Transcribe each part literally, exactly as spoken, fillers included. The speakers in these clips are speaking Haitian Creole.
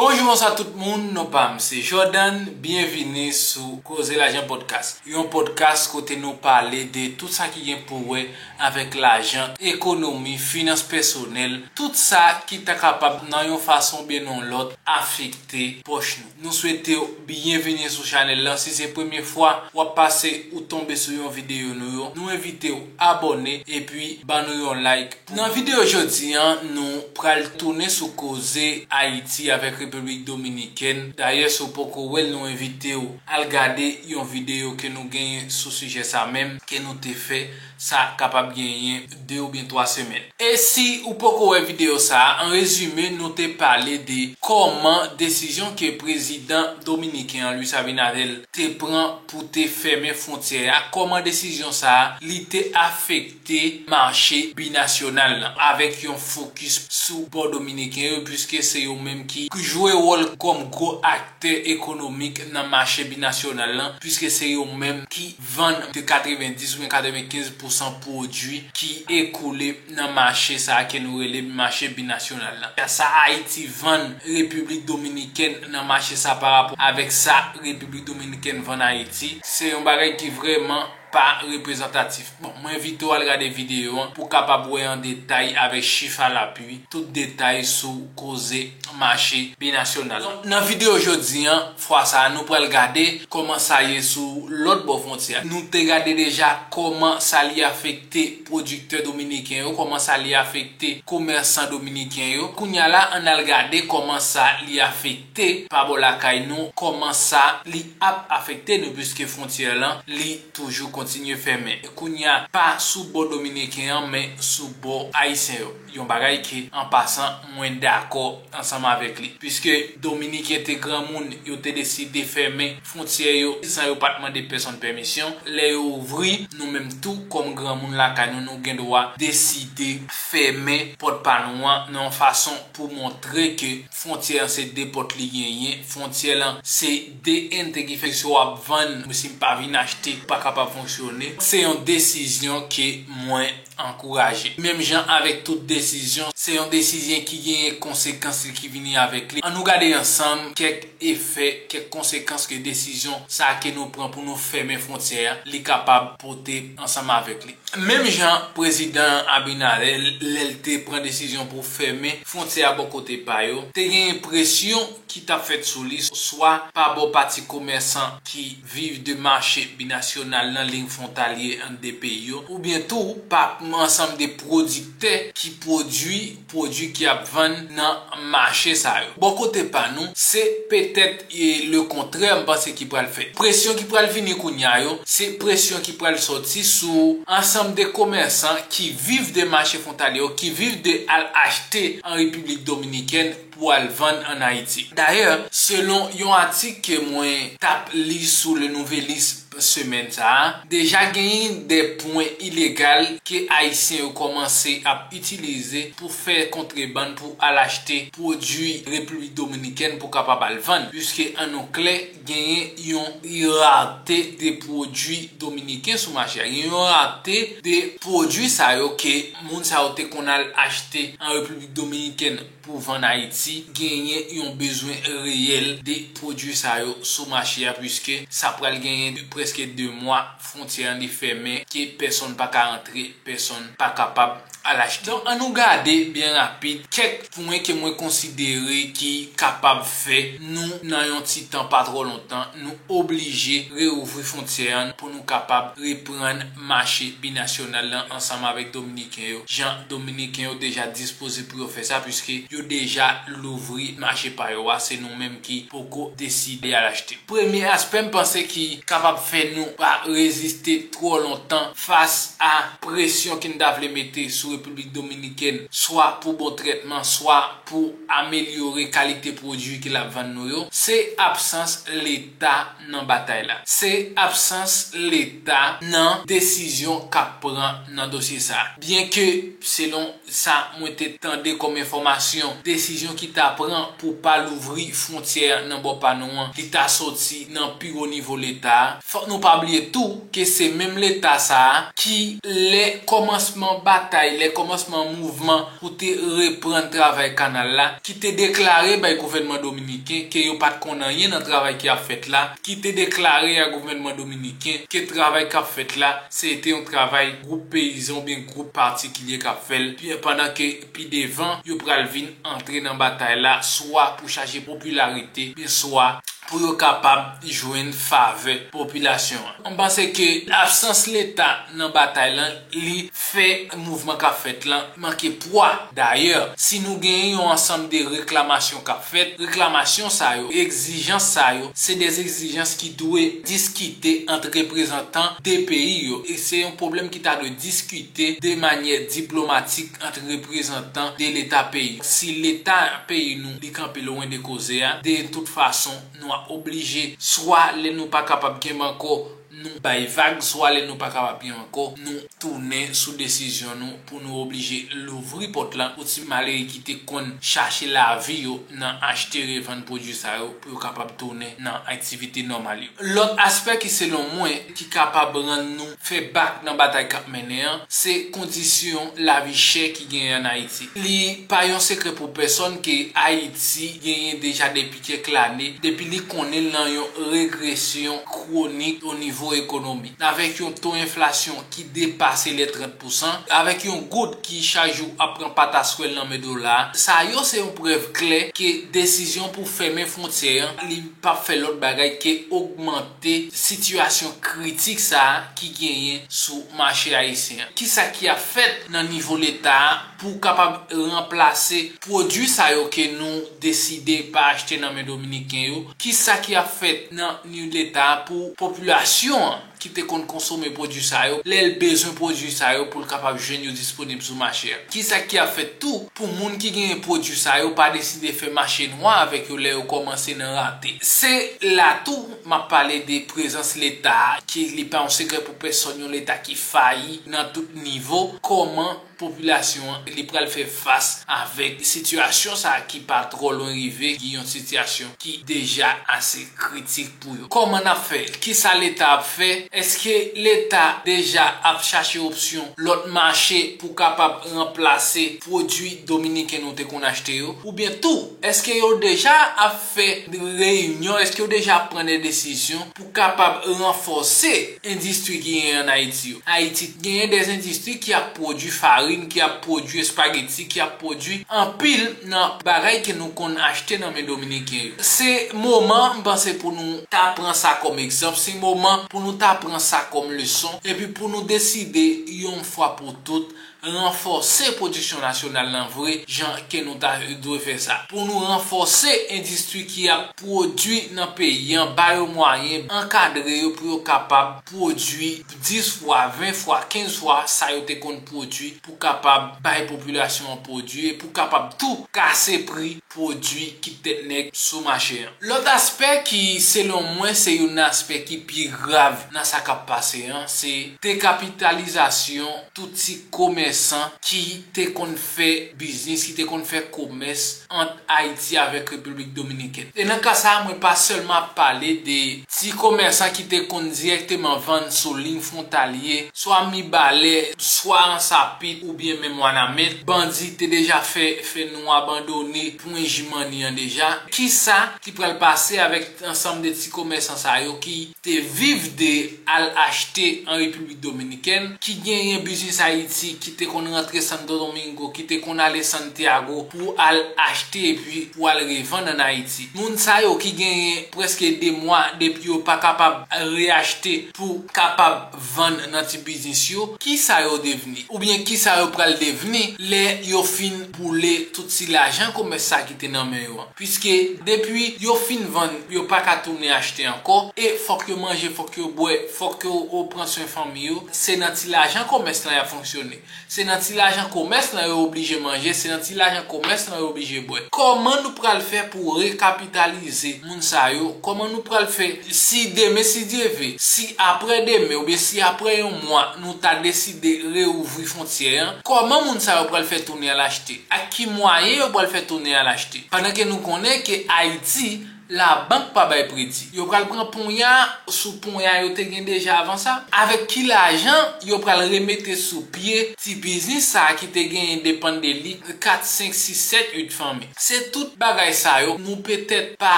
Bonjou, bonswa tout moun, non pa m se Jordan, byenvini sou Koze Lajan Podcast. Yon podcast kote nou pale de tout sa ki gen pou wè avèk lajan, ekonomi, finans pèsonèl, tout sa ki ta kapab nan yon fason oubyen nan lòt afekte pòch nou. Nou swete w byenvini sou chanèl lan. Si se premye fwa w ap pase ou tonbe sou yon videyo nou yo, nou envite w abòne epi ban nou yon like. Nan videyo jodi an, nou pral tounen sou koze Ayiti avèk Repiblik Dominikèn. Dayè, si w poko wè l, nou envite w al gade yon videyo ke nou genyen sou sijè sa menm, ke nou te fè, sa kapab genyen de oubyen twa semèn. E si ou poko wè videyo sa a, an rezime, nou te pale de kòman desizyon ke prezidan dominiken an, Luis Abinader, te pran pou te fèmen fwontyè a, kòman desizyon sa a, li te afekte mache binasyonal lan, avèk yon fokis sou bò dominiken yo, piske se yo menm ki, ki jwe wòl kòm gwo aktè ekonomik nan mache binasyonal lan, piske se yo menm ki vann de katrevenndis oubyen katrevenkenz pousan pwodui ki ekoule nan mache sa a ke nou rele mache binasyonal lan. Sa Ayiti vann Repiblik Dominikèn nan mache sa pa rapò avèk sa Repiblik Dominikèn vann Ayiti, se yon bagay ki vrèman pa reprezantatif. Bon, mwen envite w al gade videyo an pou w kapab wè an detay avèk chif alapui tout detay sou koze mache binasyonal. Nan videyo jodi an, fwa sa a, nou pral gade kòman sa ye sou lòt bò fwontyè a. Nou te gade deja kòman sa li afekte pwodiktè dominiken yo, kòman sa li afekte komèsan dominiken yo. Kounye a la, ann al gade kòman sa li afekte pa bò lakay nou, kòman sa li ap afekte nou, piske fwontyè lan, li toujou kontinye fèmen. Kounye a, pa sou bò dominiken an, men sou bò ayisyen yo. Yon bagay ke, an pasan, mwen dakò ansanm avèk li. Piske dominiken te granmoun, yo te deside fèmen fwontyè yo san yo pa t mande pèsonn pèmisyon. Lè yo ouvri, nou menm tou, kòm granmoun lakay nou, nou gen dwa deside fèmen pòt pa nou an nan yon fason pou montre ke fwontyè an se de pòt li genyen, fwontyè lan se de ente ki fè si w ap vann, si m pa vin achte, ou pa kapab fonksyone. Se yon desizyon ke mwen ankouraje. Menm jan avèk tout desizyon, se yon desizyon ki genyen konsekans li ki vini avèk li. Ann nou gade ansanm kèk efè, kèk konsekans ke desizyon sa a ke nou pran pou nou fèmen fwontyè a, li kapab pote ansanm avèk li. Menm jan prezidan Abinader, lè l te pran desizyon pou fèmen fwontyè a bò kote pa yo, te genyen presyon ki t ap fèt sou li, swa pa bò pati komèsan ki viv de mache binasyonal nan liy fwontalye ant de peyi yo, oubyen tou pa ansanm de pwodiktè ki pwodui pwodui ki ap vann nan mache sa yo. Bò kote pa nou, se petèt, e, le kontrè, m panse ki pral fèt. Presyon ki pral vini kounye a yo, se presyon ki pral sòti sou ansanm de komèsan ki viv de mache fwontalye yo, ki viv de al achte an Repiblik Dominikèn pou al vann ann Ayiti. Dayè, selon yon atik ke mwen t ap li sou Le Nouvelliste semèn sa a, deja genyen de pwen ilegal ke Ayisyen yo kòmanse ap itilize pou fè kontrebann, pou al achte pwodui Repiblik Dominikèn pou kapab al vann, piske ann nou klè, genyen yon rate de pwodui dominiken sou mache a. Genyen yon rate de pwodui sa yo ke moun sa yo te konn al achte an Repiblik Dominikèn pou vann Ayiti, genyen yon bezwen reyèl de pwodui sa yo sou mache a, piske sa pral genyen prèske de mwa fwontyè an li fèmen, ke pèsonn pa ka rantre, pèsonn pa kapab al achte. Donk, ann nou gade byen rapid kèk pwen ke mwen konsidere ki kapab fè nou, nan yon ti tan pa twò lontan, nou oblije reouvri fwontyè an pou nou kapab reprann mache binasyonal lan ansanm avèk dominiken yo, jan dominiken yo deja dispoze pou yo fè sa, piske yo deja louvri mache pa yo a, se nou menm ki poko deside al achte. Premye aspè m panse ki kapab fè nou pa reziste twò lontan fas a presyon ke n ta vle mete sou Repiblik Dominikèn, swa pou bon trètman, swa pou amelyore kalite pwodui ke l ap vann nou yo, se absans Leta nan batay la. Se absans Leta nan desizyon k ap pran nan dosye sa a. Byenke, selon sa mwen te tande kòm enfòmasyon, desizyon ki ta pran pou pa louvri fwontyè nan bò pa nou an, li ta soti nan pi wo nivo Leta a. Fò, Nou pa bliye tou ke se menm Leta sa a ki, lè kòmansman batay, lè kòmansman mouvman pou te reprann travay kanal la, ki te deklare bay gouvènman dominiken ke yo pa t konn anyen nan travay ki ap fèt la, ki te deklare a gouvènman dominiken ke travay k ap fèt la, se te yon travay gwoup peyizan oubyen gwoup patikilye k ap fè l, pi, pandan ke pi devan, yo pral vin antre nan batay la, swa pou chache popilarite, byen swa pou yo kapab jwenn favè popilasyon an. M panse ke absans Leta nan batay lan, li fè mouvman k ap fèt lan manke pwa. Dayè, si nou genyen yon ansanm de reklamasyon k ap fèt, reklamasyon sa yo, egzijans sa yo, se de egzijans ki dwe diskite ant reprezantan de peyi yo. E se yon pwoblèm ki ta dwe diskite de manyè diplomatik ant reprezantan de Leta peyi. Si Leta peyi nou, li kanpe lwen de koze a, de tout fason, nou a oblije, swa lè nou pa kapab kenbe ankò, nou bay vag, swa lè nou pa kapab kenbe ankò, nou tounen sou desizyon nou pou nou oblije louvri pòt lan pou ti malere ki te konn chache lavi yo nan achte revann pwodui sa yo pou yo kapab tounen nan aktivite nòmal yo. Lòt aspè ki, selon mwen, ki kapab rann nou fè bak nan batay k ap mennen an, se kondisyon lavi chè ki genyen ann Ayiti. Li pa yon sekrè pou pèsòn ke Ayiti genyen deja depi kèk lane, depi li konnen l nan yon regresyon kwonik o nivo ekonomi, avèk yon to enflasyon ki depase lè trant pousan, avèk yon goud ki chak jou ap pran pataswèl nan men dola a. Sa yo se yon prèv klè ke desizyon pou fèmen fwontyè an, li p ap fè lòt bagay ke ogmante sitiyasyon kritik sa a ki genyen sou mache ayisyen an. Kisa ki ap fèt nan nivo Leta a pou kapab ranplase pwodui sa yo ke nou deside pa achte nan men dominiken yo? Kisa ki ap fèt nan nivo Leta a pou popilasyon an ki te konn konsome pwodui sa yo, lè l bezwen pwodui sa yo pou l kapab jwenn yo disponib sou mache a? Kisa ki ap fèt tou pou moun ki genyen pwodui sa yo pa deside fè mache nwa avèk yo lè yo kòmanse nan rate? Se la tou m ap pale de prezans Leta a, ki li pa yon sekrè pou pèsòn, yon Leta ki fayi nan tout nivo. Kòman popilasyon an, li pral fè fas avèk sitiyasyon sa a ki pa twò lwen rive, ki yon sitiyasyon ki deja ase kritik pou yo? Kòman n ap fè l? Kisa Leta ap fè? Èske Leta deja ap chache opsyon lòt mache pou kapab ranplase pwodui dominiken nou te konn achte yo? Oubyen tou, èske yo deja ap fè reyinyon? Èske yo deja ap pran de desizyon pou kapab ranfòse endistri ki genyen ann Ayiti yo? Ayiti genyen de endistri ki ap pwodui farin, ki ap pwodui espageti, ki ap pwodui anpil nan bagay ke nou konn achte nan men dominiken yo. Se moman, m panse, pou nou ta pran sa kòm egzanp. Se moman pou nou ta pran sa kòm leson. Epi pou nou deside yon fwa pou tout ranfòse pwodiksyon nasyonal lan vre, jan ke nou ta dwe fè sa. Pou nou ranfòse endistri ki ap pwodui nan peyi an, ba yo mwayen, ankadre yo pou yo kapab pwodui dis fwa, ven fwa, kenz fwa sa yo te konn pwodui, pou kapab bay popilasyon an pwodui e pou kapab tou kase pri pwodui ki tèt nèg sou mache an. Lòt aspè ki, selon mwen, se youn nan aspè ki pi grav nan sa k ap pase an, se dekapitalizasyon tout ti komèsan ki te konn fè biznis, ki te konn fè komès ant Ayiti avèk Repiblik Dominikèn. E nan ka sa a, mwen pa sèlman ap pale de ti komèsan ki te konn dirèkteman vann sou liy fwontalye, swa Mibalè, swa Ansapit, oubyen menm Wanament. Bandi te deja fè, fè nou abandone pwen Jimani an deja. Kisa ki pral pase avèk ansanm de ti komèsan sa yo ki te viv de al achte an Repiblik Dominikèn, ki genyen biznis Ayiti, ki te konn rantre Santo Domingo, ki te konn ale Santiago pou al achte epi pou al revann ann Ayiti? Moun sa yo ki genyen prèske de mwa depi yo pa kapab reachte pou kapab vann nan ti biznis yo, kisa yo devni? Oubyen kisa yo pral devni lè yo fin boule tout ti lajan komès sa ki te nan men yo an? Piske depi yo fin vann, yo pa ka tounen achte ankò, e fòk yo manje, fòk yo bwè, fòk yo, yo pran swen fanmi yo, se nan ti lajan komès lan y ap fonksyone. Se nan ti lajan komès lan yo oblije manje, se nan ti lajan komès lan yo oblije bwè. Kòman nou pral fè pou rekapitalize moun sa yo? Kòman nou pral fè si demen, si Dye ve, si apre demen, oubyen si apre yon mwa, nou ta deside reouvri fwontyè an? Kòman moun sa yo pral fè tounen al achte? Ak ki mwayen yo pral fè tounen al achte? Pandan ke nou konnen ke Ayiti Labank pa bay predi. Yo pral pran ponya sou ponya yo te gen deja avan sa. Avèk ki lajan yo pral remete sou pye ti biznis sa a ki te genyen depann de li kat, senk, sis, sèt, uit fanmi? Se tout bagay sa yo nou petèt pa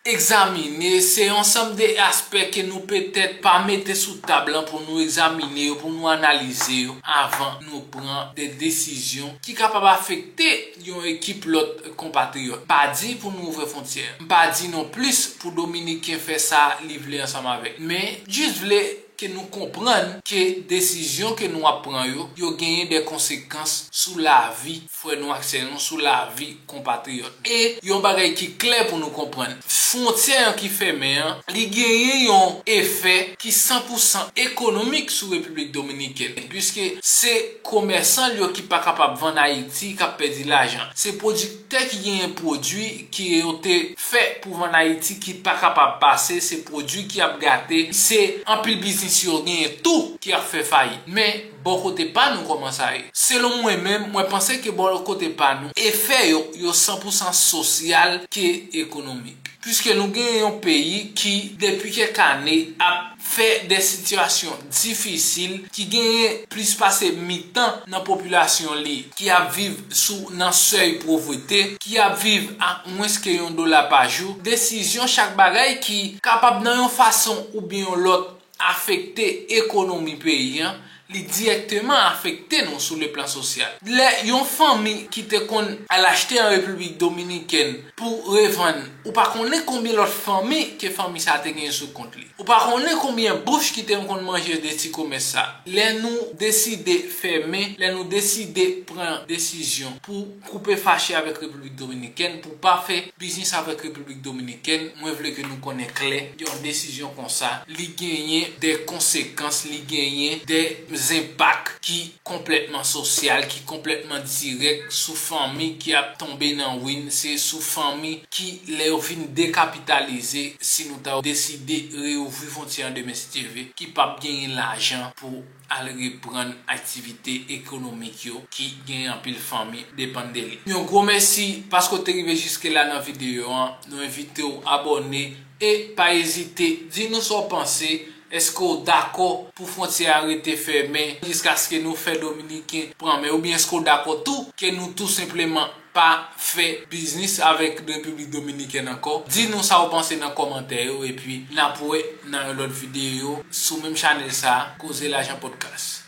egzamine, se yon ansanm de aspè ke nou petèt pa mete sou tab lan pou nou egzamine yo, pou nou analize yo avan nou pran de desizyon ki kapab afekte yon ekip lòt konpatriyòt. M pa di pou nou ouvè fwontyè. M pa di non plis pou Dominiken fè sa li vle ansanm avèk. Men, jis vle ke nou konprann ke desizyon ke nou ap pran yo, yo genyen de konsekans sou lavi frè nou ak sè nou, sou lavi konpatriyòt. E yon bagay ki klè pou nou konprann, fwontyè an ki fèmen an, li genyen yon efè ki san pou san ekonomik sou Repiblik Dominikèn, piske se komèsan l yo ki pa kapab vann Ayiti k ap pèdi lajan. Se pwodiktè ki genyen pwodui ki yo te fè pou vann Ayiti ki pa kapab pase, se pwodui ki ap gate, se anpil biznis yo genyen tou ki ap fè fayit. Men, bò kote pa nou, kòman sa ye? Selon mwen menm, mwen panse ke bò kote pa nou, efè yo, yo san pou san sosyal ke ekonomik. Piske nou gen yon peyi ki, depi kèk ane, ap fè de sitiyasyon difisil, ki genyen plis pase mitan nan popilasyon li ki ap viv sou, nan sèy povrete, ki ap viv ak mwens ke yon dola pa jou. Desizyon chak bagay ki kapab nan yon fason oubyen yon lòt afekte ekonomi peyi an, li dirèkteman afekte nou sou le plan sosyal. Lè yon fanmi ki te konn al achte an Repiblik Dominikèn pou revann, ou pa konnen konbyen lòt fanmi ke fanmi sa a te genyen sou kont li. Ou pa konnen konbyen bouch ki te konn manje de ti komès sa. Lè nou deside fèmen, lè nou deside pran desizyon pou koupe fache avèk Repiblik Dominikèn, pou pa fè biznis avèk Repiblik Dominikèn, mwen vle ke nou konnen klè, yon desizyon konsa, li genyen de konsekans, li genyen de enpak ki konplètman sosyal, ki konplètman dirèk sou fanmi ki ap tonbe nan win, se sou fanmi ki, lè yo fin dekapitalize, si nou ta deside reouvri fwontyè an demen si Dye vle, ki p ap genyen lajan pou al reprann aktivite ekonomik yo ki genyen anpil fanmi depann de li. Yon gwo mèsi paske w te rive jiske la nan videyo an. Nou envite w abòne e pa ezite di nou sa w panse. Èske w dakò pou fwontyè a rete fèmen jiskaske nou fè Dominiken pran men? Oubyen èske w dakò tou ke nou tou senpleman pa fè biznis avèk Repiblik Dominikèn ankò? Di nou sa w panse nan kòmantè yo, epi n ap wè nan yon lòt videyo sou menm chanèl sa a, Koze Lajan Podcast.